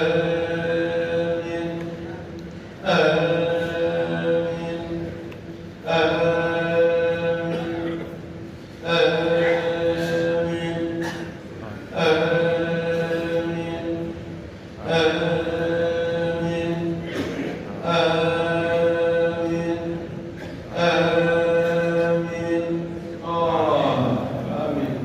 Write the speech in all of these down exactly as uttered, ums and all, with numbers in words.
آمين. آمين. آمين. آمين. آمين. آمين. آمين. آمين. آمين.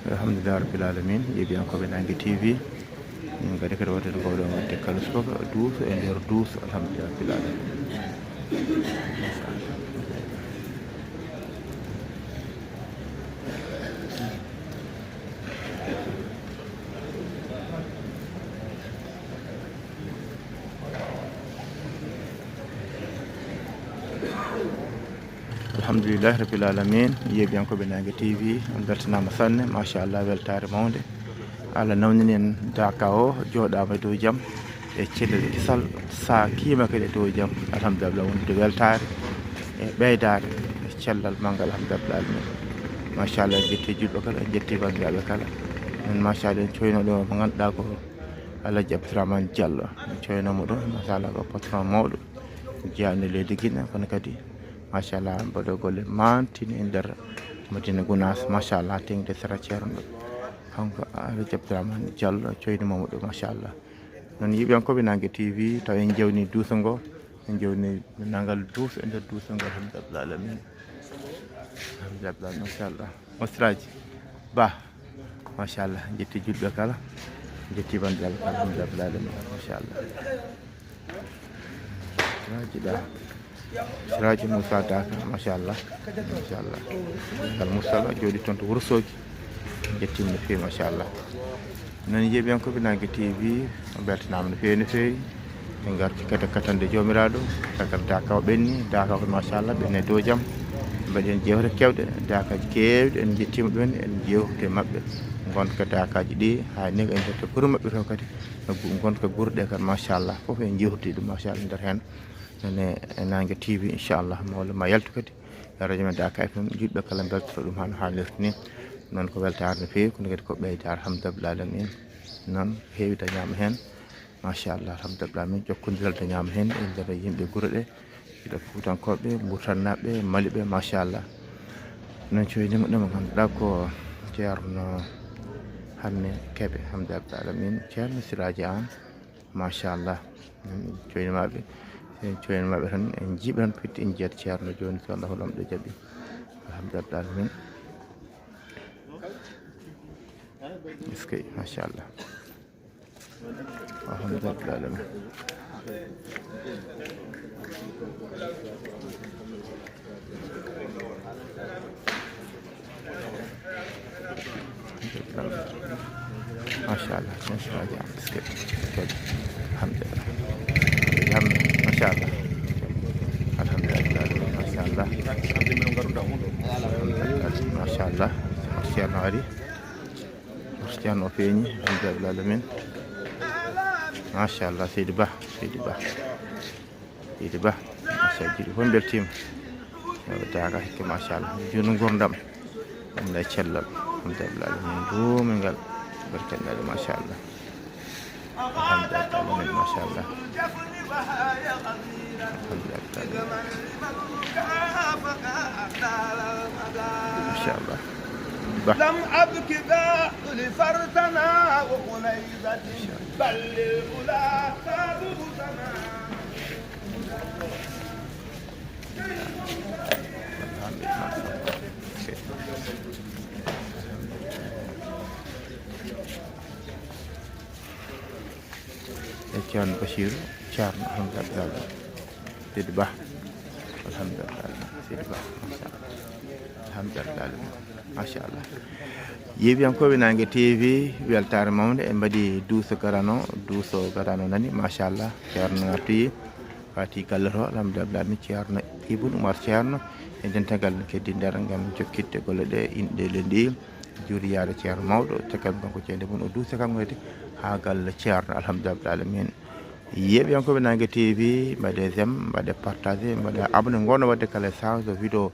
Alhamdulillah rabbil alamin, yeeɓiyankooɓe Naange T V. Min kadi kadi wonde ko ɗo waɗde kala subaka duuso e nder duuso, alhamdulillah rabbil alamin. Alhamdulillahi rabbil alamin, yeeɓiyankooɓe Naange T V, on beltanaama sanne, machallah, weltaare mawnde. Allah nawnini en daaka o, jooɗaama e dow jam, e cellal e kisal, saakiima kadi e dow jam. Alhamdulillah, wondude weltaare e ɓeydaare e cellal manngal, alhamdulillah alamin. Machallah, en njetti julɓe kala, en njetti banndiraaɓe kala. Min machallah, en coyno ɗo mo ngannduɗaa ko Alhaji Abdourahmane Diallo. En coyno mo ɗo, machallah, ko patron mawɗo, jeyaani leydi Guinée, kono kadi machallah, mbaɗo golle mantini e nder Madina Gounass, machallah, teŋde sera ceerno. Kanko Alhaji Abdourahmane Diallo, coyni Mamadou, machallah. Noon, yeeɓiyankooɓe Naange T V, taw en jewni duuso ngo, en jewni nangal duuso e nder duuso ngo, alhamdulillah alamin. Alhamdulillah, machallah. Mo Siraaji Ba, machallah, jetti julɓe kala, jetti banndiraaɓe kala, alhamdulillah alamin, machallah. Siraaji Ba. Siraaji Moussa Daka, machallah. Machallah. Kal Moussa jooɗi toon to Wuro Soogi. Jettiima no feewi, machallah. Noon, yeeɓiyankooɓe Naange T V, on mbeltanaama no feewi, no feewi. En ngarti kadi katande Joomiraaɗo, caggal daaka o ɓenni, daaka o, machallah, ɓenni e dow jam. Mbaɗen jeewte keewɗe, daakaaji keewɗi, en njettiima ɗum, en njeewti e maɓɓe. Ngonka daakaaji ɗi, haa ni ko en njetti gure maɓɓe to kadi, no gu-, ngonka gure ɗe kadi, machallah, fof en njeewti ɗum, machallah, nder heen. Ene e Naange T V, inchallah, mawla ma yaltu kadi e radio men Daaka F M, julɓe kala mbeltoto ɗum hano haanirta ni. Noon ko weltaare no feewi, kono kadi ko ɓeydaare, alhamdulillah alamin. Noon heewi dañaama heen, machallah, alhamdulillah alamin. Jokkondiral dañaama heen e nder yimɓe gure ɗe, gila Fuutankooɓe, Murtannaaɓe, Maliɓe, machallah. Noon coynima ɗum, ngannduɗaa ko Ceerno Hamme Kebe, alhamdulillah alamin. Ceerno Siraaji Aan, machallah. En coynimaaɓe, en coynimaaɓe tan, en njiiɓi tan pitti, en njiyat ceerno jooni, so Allahu Laamɗo jaɓi. Alhamdulillah alamin. Eskey, machallah. Alhamdulillah alamin. Machallah, machallah, jam, eskey, eskey. Alhamdulillah. Jam, machallah. Alhamdulillah, machallah. Alhamdulillah, machallah. Ceerno ari. Ceerno o feeñi, alhamdulillah alamin. Machallah, Seydi Ba, Seydi Ba, Seydi Ba. Machallah, jiɗi fof mbeltiima. Yo daaka hikke, machallah. Juunu ngurdam. Ɗum ɗo cellal. Alhamdulillah, min duumi ngal. Barkanɗe, machallah. Alhamdulillah, machallah. Alhamdulillah. Machallah. Ba. لم أبك بعد لفرتنا وأنيبة، بل للأولى قادوسنا. E Ceerno Basiiru, Ceerno Hamza Abdallah. Seydi Ba. Alhamdulillah. Seydi Ba. Machallah. Alhamdulillah. Machallah. Yeeɓiyankooɓe Naange T V, weltaare mawnde, en mbaɗi duuso garano, duuso garano nani, machallah. Ceerno artoyi, fati galle to, alhamdulillah, ni Ceerno Ibn Umar Ceerno, e dental ngal kadi nder ngam jokkitde golle ɗe, inɗe le ndi, juriyaade Ceerno mawɗo, tekkal kanko ceede mum, o duusa kanko kadi haa galle Ceerno, alhamdulillah alamin. Yeeɓiyankooɓe Naange T V, mbaɗe j'aime, mbaɗe partagé, mbaɗe abonné, ngono waɗde kala échange so vidéo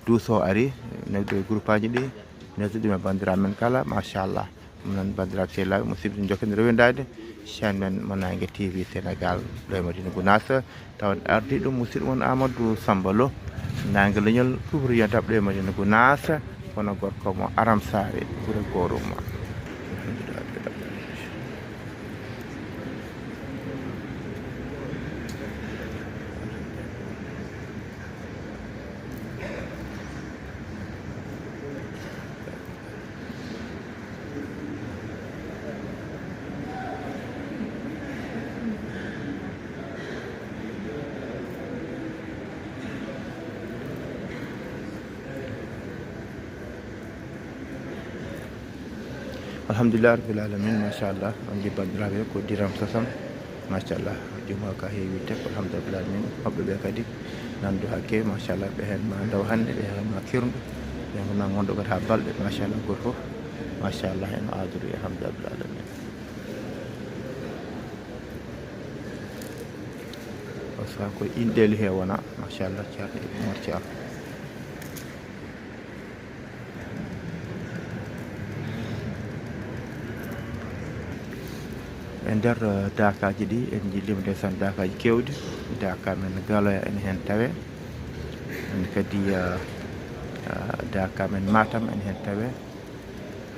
duuso ari, nodde e groupe aji ɗi, nodde ɗum e banndiraaɓe men kala, machallah. Ɗum noon, banndiraaɓe sehilaaɓe, musidɓe, en njokkan rewindaade chaîne men mo Naange T V Sénégal, ɗo e Madina Gounass. Tawa en ardi ɗum musidɗo mon Amadou Samba Lo, Naange Leñol, Pouvrier Dab ɗo e Madina Gounass, kono gorko mo Aram Saare, wuro Gorum. Alhamdulillah rabbil alamin, machallah. On nji banndiraaɓe ko diram sasam, machallah. Juma ka heewi tek, alhamdulillah min hoɓɓe ɓe kadi nandu hakke, machallah, ɓe heen ma ndaw hannde, ɓe heen ma kirndu, ɓe heen ma ngonɗo kadi haa balɗe, machallah, gooto fof, machallah, eno aadori, alhamdulillah alamin. O saha ko inɗeli he wona, machallah, Ceerno Ibn Umar Ceerno. E nder, eh, daakaaji ɗi, en njii limu ndeysaan daakaaji keewɗi. Daaka men Galoya ene heen tawee. En kadi, eh, eh, daaka men Matam ene heen tawee.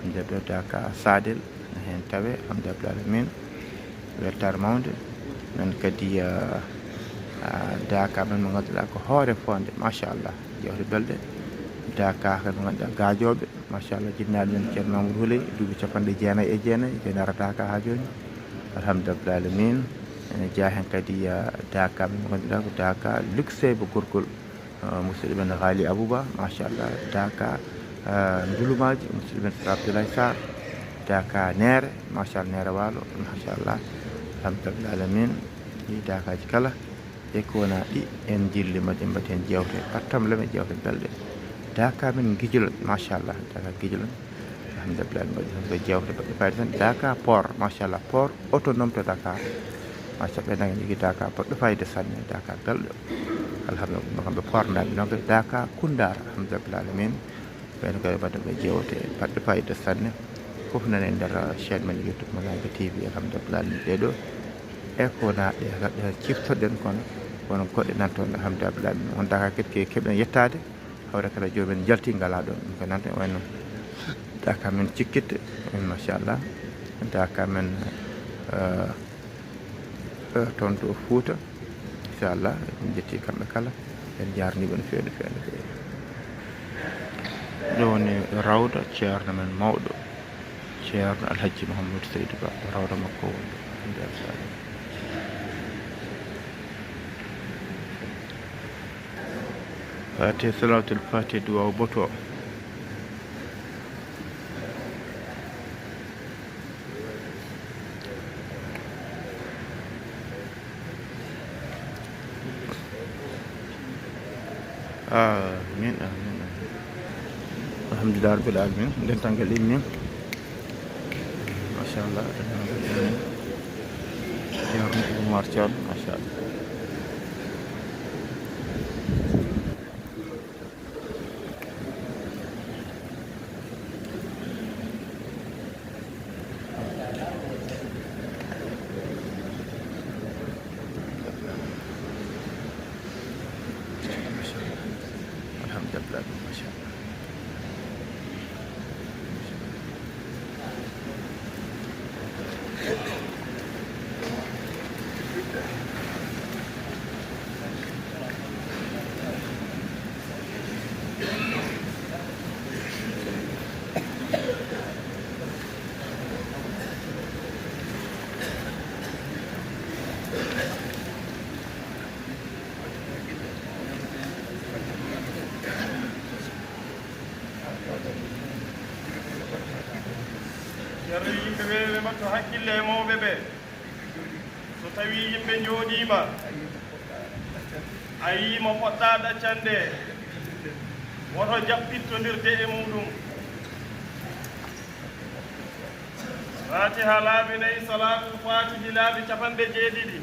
Nder ɗo daaka Sadel ene heen tawee. Alhamdulillah alamin. Weltaare mawnde. Men kadi, ah, ah, daaka men mo ngannduɗaa ko hoore foonde, machallah. Jewte belɗe. Daaka men mo ngannduɗaa gaajooɓe, machallah. Jinnaaɓe men Ceerno Mamadou Houley, duuɓi capanɗe jeenayi e jeenayi, ɓe ndarata daaka haa jooni. Alhamdulillah alamin. Ene jeyaa heen kadi, ah, daaka men mo ngannduɗaa ko daaka luxe bo gorgol. Ah, musidɗo men Ghali Abouba, machallah, daaka, ah, Ndulumaaji, musidɗo men Sir Abdoulaye Sarr, daaka Neere, machallah, Neere Waalo, machallah, alhamdulillah alamin, ɗi daakaaji kala, e ko wona ɗi, en njilli ma ɗi mbaɗi heen jeewte, pattam lem e jeewte belɗe. Daaka men Ngijolon, machallah, daaka Ngijolon, alhamdulillah, mbaɗi heen ko jeewte baɗɗe fayida tan. Daaka Port, machallah, port autonome to Dakar, machallah, ɓe nanga jogii daaka baɗɗo fayida sanne, daaka belɗo. Alhamdulillah, kamɓe pornaaɓe noon kadi daaka Koundaar, alhamdulillah alamin. Ɓeen kadi mbaɗa ɓe jeewte baɗɗe fayida sanne. Fof nana e nder chaîne men YouTube mo Naange T V, alhamdulillah alamin. Ɗee ɗo e ko wona ɗe, ɗe ciftoɗen kono, kono goɗɗe nan toon, alhamdulillah alamin. On daaka kadi ke keɓɗen yettaade, hawre kala joomum en jalti ngalaa ɗoon. Ɗum ko nanta e wayno daaka men Cikkitte, machallah. Daaka men, eh, eh, toon to Fuuta. Inchallah, en njetti kamɓe kala, en njaarnii ɓe no feewi, no feewi, no feewi. Ɗo woni rawda ceerno men mawɗo, Ceerno Alhajji Mouhamadou Seydou Ba, rawda makko woni ɗo. Fatiha, salawatul fatiha, duwaaw boto. Amin, amin, amin. Alhamdulillah rabbil alamin. Dental ngal immi. Machallah. Ceerno Oumar Thion, machallah. Alhamdulillah, machallah. Ceerno, yimɓe ɓe, ɓe mbatto hakkille e mawɓe ɓe. So tawii yimɓe njooɗiima, a yii mo poɗɗaa ɗaccande, woto jaɓ pittondirde e muuɗum. Faatiha laabi nayi, Salaatul Faatihi laabi capanɗe jeeɗiɗi.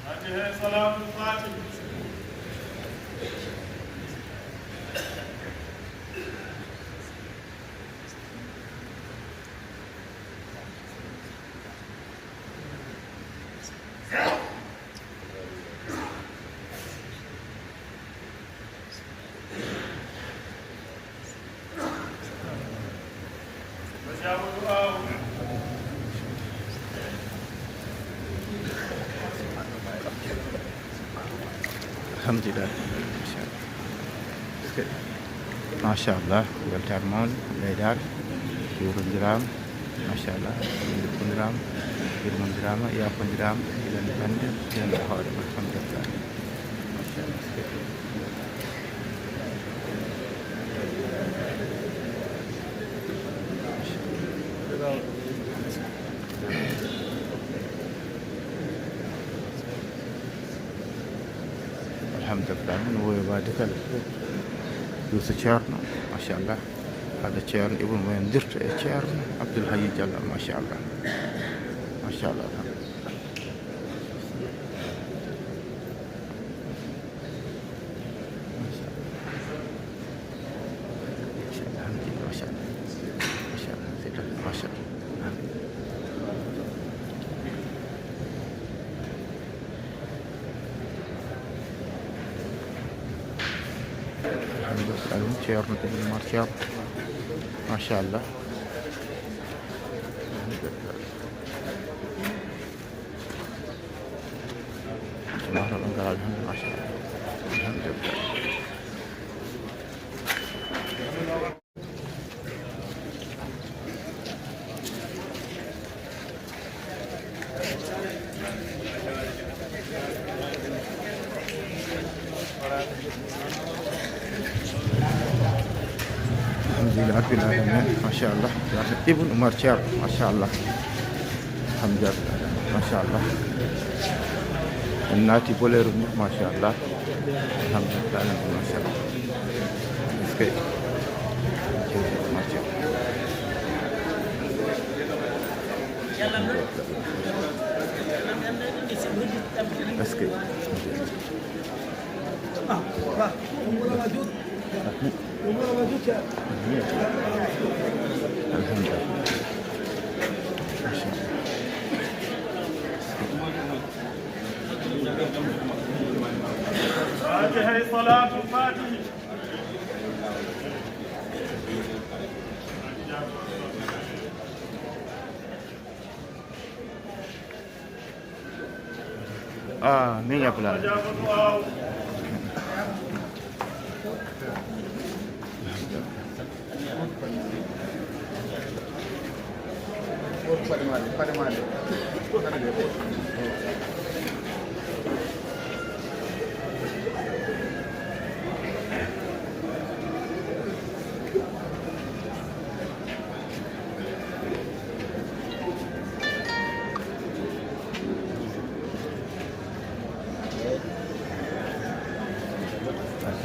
Faatiha e Salaatul Faatihi. Alhamdulillah. Machallah, weltaare mawnde, ɓeydaare, juurondiraama, machallah, jokkondiraa, yurmondiraa, yaafondiraa, ilan bannde, ilan hoore, alhamdulillah. Machallah. Alhamdulillah, no wowi waade kala. Duuso Ceerno, machallah. Hade Ceerno Ibn Moyen dirta e Ceerno Abdoul Hayy Diallo, machallah. Machallah, alhamdulillah. Machallah. Alhamdulillah, machallah. Machallah, c'est bien, machallah. Alhamdulillah, Ceerno Ibn Umar Ceerno. Machallah. Machallah, alhamdulillah, machallah. Alhamdulillah. Alhamdulillah, rabbil alamin, machallah. Ibn Umar Thiam, machallah. Alhamdulillah, machallah. En naati boleeru ni, machallah. Alhamdulillah, machallah. Est-ce que, machallah. Est-ce que, alhamdulillah. Fatiha, salaatul Fatihi. Ah, min ya pulaar.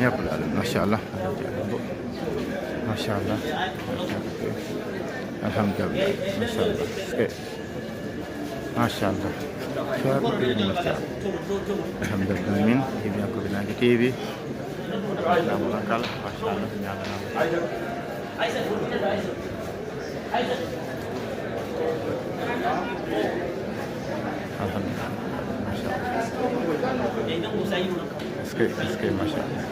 Ñëpp daal, macha Allah. Macha Allah. Alhamdulillah. Macha Allah. Eh, macha Allah. Ceerno Ibrahima Thiam. Alhamdulillah. Min, yimɓe ko Naange T V. Alhamdulillah. Macha Allah. Alhamdulillah. Macha Allah. Est-ce que, est-ce que, macha Allah.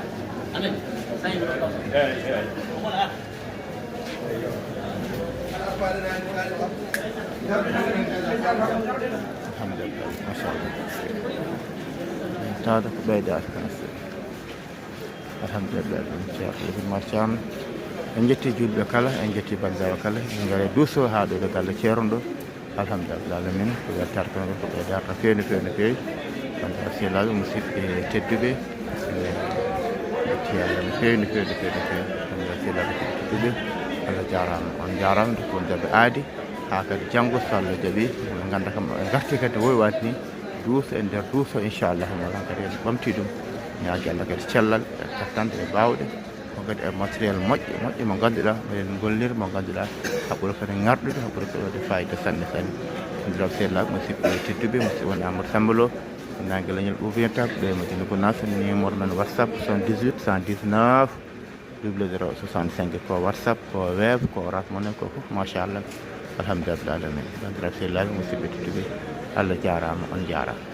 Alhamdulillah. Macha Allah. Taada ko ɓeydaade tan. Alhamdulillah, ɗum Ceerno Ibrahima Thiam. En njetti juulɓe kala, en njetti banndiraaɓe kala. En ngara duuso haa ɗo, ɗo galle Ceerno ɗo. Alhamdulillah, alamin, ko weltaare tan, ko ɓeydaare no feewi, no feewi, no feewi. Banndiraaɓe sehilaaɓe, musidɓe tedduɓe, en njetti Allah no feewi, no feewi, no feewi, no feewi. Banndiraaɓe sehilaaɓe tedduɓe, Allah jaaraama, on jaaraama, nde ko on jaɓe aadi. Haa kadi janngo, so Allah jaɓi, on ngannda kam, en ngarti kadi no wowi waade ni. Duuso e nder duuso, inchallah, mo tan kadi en ɓamti ɗum. Ñaagi Allah kadi cellal, e kattanɗe, e baawɗe, mo kadi e matériel moƴƴo, moƴƴo mo ngannduɗaa, meɗen gollira mo ngannduɗaa, haɓɓude kadi ŋarɗude, haɓɓude kadi waɗde fayida sanne, sanne. Banndiraaɓe sehilaaɓe, musidɓe tedduɓe, musidɓe won Amadou Samba Lo, naange leñol Ɓuuɓiyantaɓe, ɓe Madina Gounass, numéro men WhatsApp, soixante-dix-huit, cent dix-neuf, double zéro soixante-cinq, ko WhatsApp, ko Wave, ko Orange Money, ko fof, machallah. Alhamdulillah alamin. Banndiraaɓe sehilaaɓe, musidɓe tedduɓe, Allah jaaraama, on jaaraama.